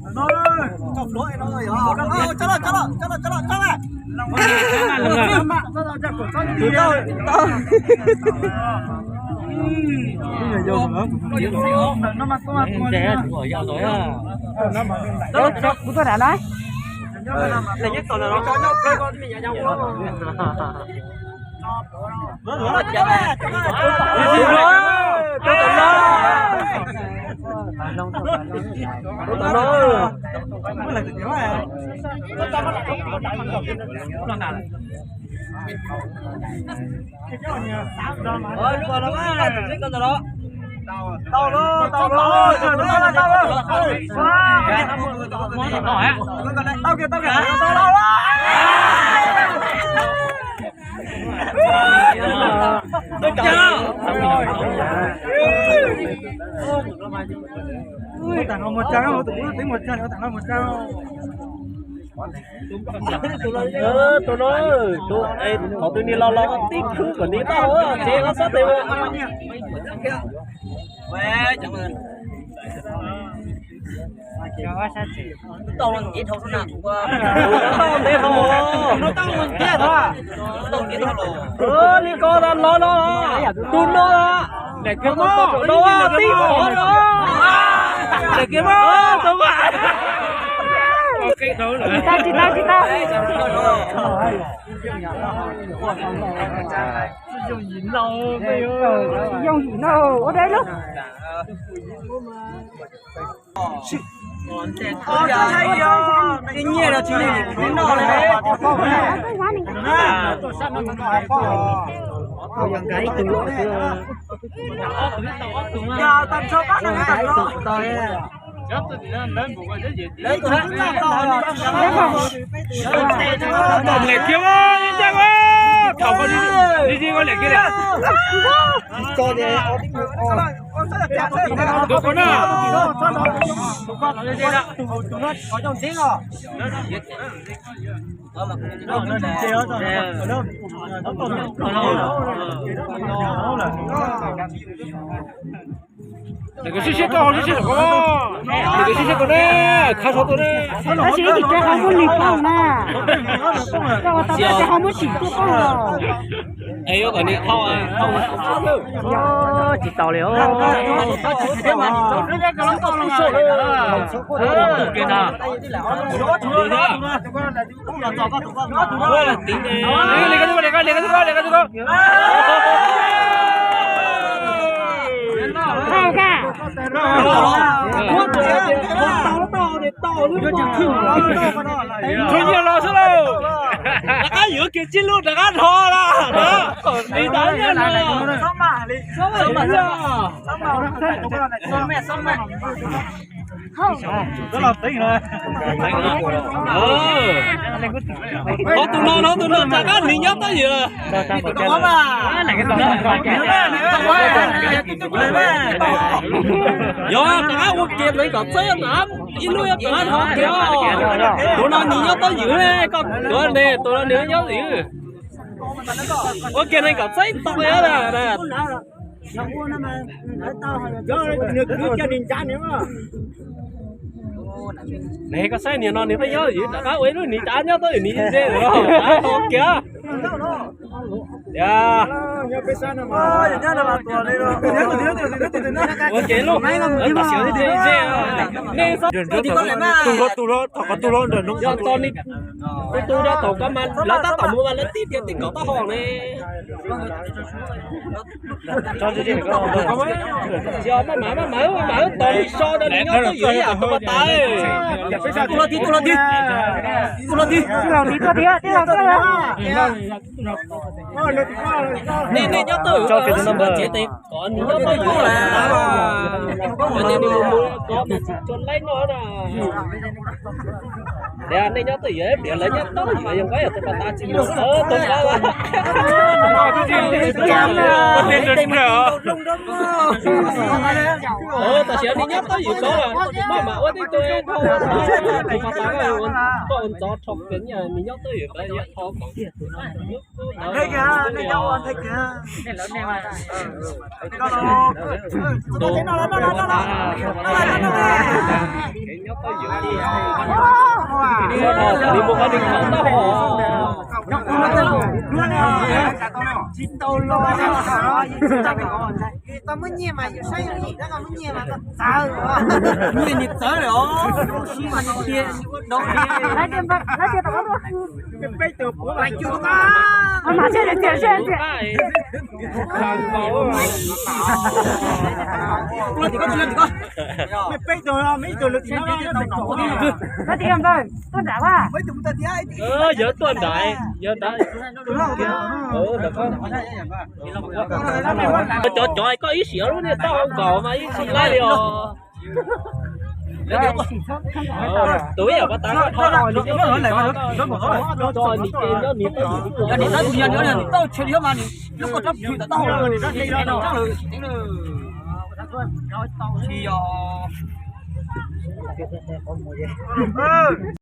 Kuv tuaj nram no. Tus no, tus, es, qhov twg niag los los tib khwb kom niag tau tsev los xab tes. Tau ntev dhau. Li ko los no, tus no, daim kiag no, tib qhov no. Daim kiag no, tus mas. Tsis tau, tsis tau, tsis tau. Yooj yim no, ua dab lub. Lam kiag, lam kiag, thaum ko li li ko lam kiag li. Tus ko na. Nws kov siab siab koj, siab siab koj, nws kov siab siab koj ne, khab so tuaj ne. Tab sis ib tsis tso qhov muaj nws poob na. Koj ua tau koj tsis qhov muab tsim tuaj poob los. Es yuav kom nws thau, thau. Tsis tau li os. Rau nyiaj los xwb lauj. Rov qab yuav kiag tsib lub rov qab rho las. Li tas nyiaj los. Qhov tus no, no tus no rov qab nws nyob tau ywm. Yog rov qab ua kiag nws kom txaib na, ib lub rov qab rho kiag. Tus no nws nyob tau ywm, koj tuav ne, tus no nws nyob ywm. Ua kiag nws kom txaib tau na. Ne koj saib niag no nws pheej nyob ywm, rov qab ua ib lub nws rov qab nyob tau ywm, nws ze los kiag. Ua ces lub, tam sim no ze, nej, tus hluas, tus hluas, thaum qhov tus hluas ntawm no, yog tos ni, tus tus rau thaum ko mas lawv tab tom mus mas lawv tib tias tib kaum taub hau ne. Maj mam, maj mam, maj mam tos nws so rau nws nyob tau ywm ib yam tus pas tas. Tus hluas tid, tus hluas tid, tus hluas tid, tus hluas tid, tus hluas tid. Nej, nej nyob tau ywm, tsev tes kom nws nyob tau ywm na. Nws mus mus kov mas tsis tshua laib noj na. Tias nej nyob tau ywm, tias lawv nyob tau ywm, yog nqaib yog tus pas tas tsis mus, tus pas tas. Tam sim no nws nyob tau ywm ko, maj mam ua tib tug, tus pas tas koj ua ntxov rho kiag, nws nyob tau ywm ko, nws nyob tau ywm. Nthe kiag, nej nyob ua nthe kiag. Tsis tau los. Tau muab nyiaj mas yus saib yus yim tab, muab nyiaj mas txawv. Nyiaj nws txawv lawm os, lub siab mas nws tiag, nws ua dog li. Yog tuaj nrad, yog nrad. Cov cov koj ib sim lub niag tau nkaus mas ib sim laib li os. Tus ib yam pas tas koj tho, nim ces nyob nim tau yus ib tug. Tsis yog.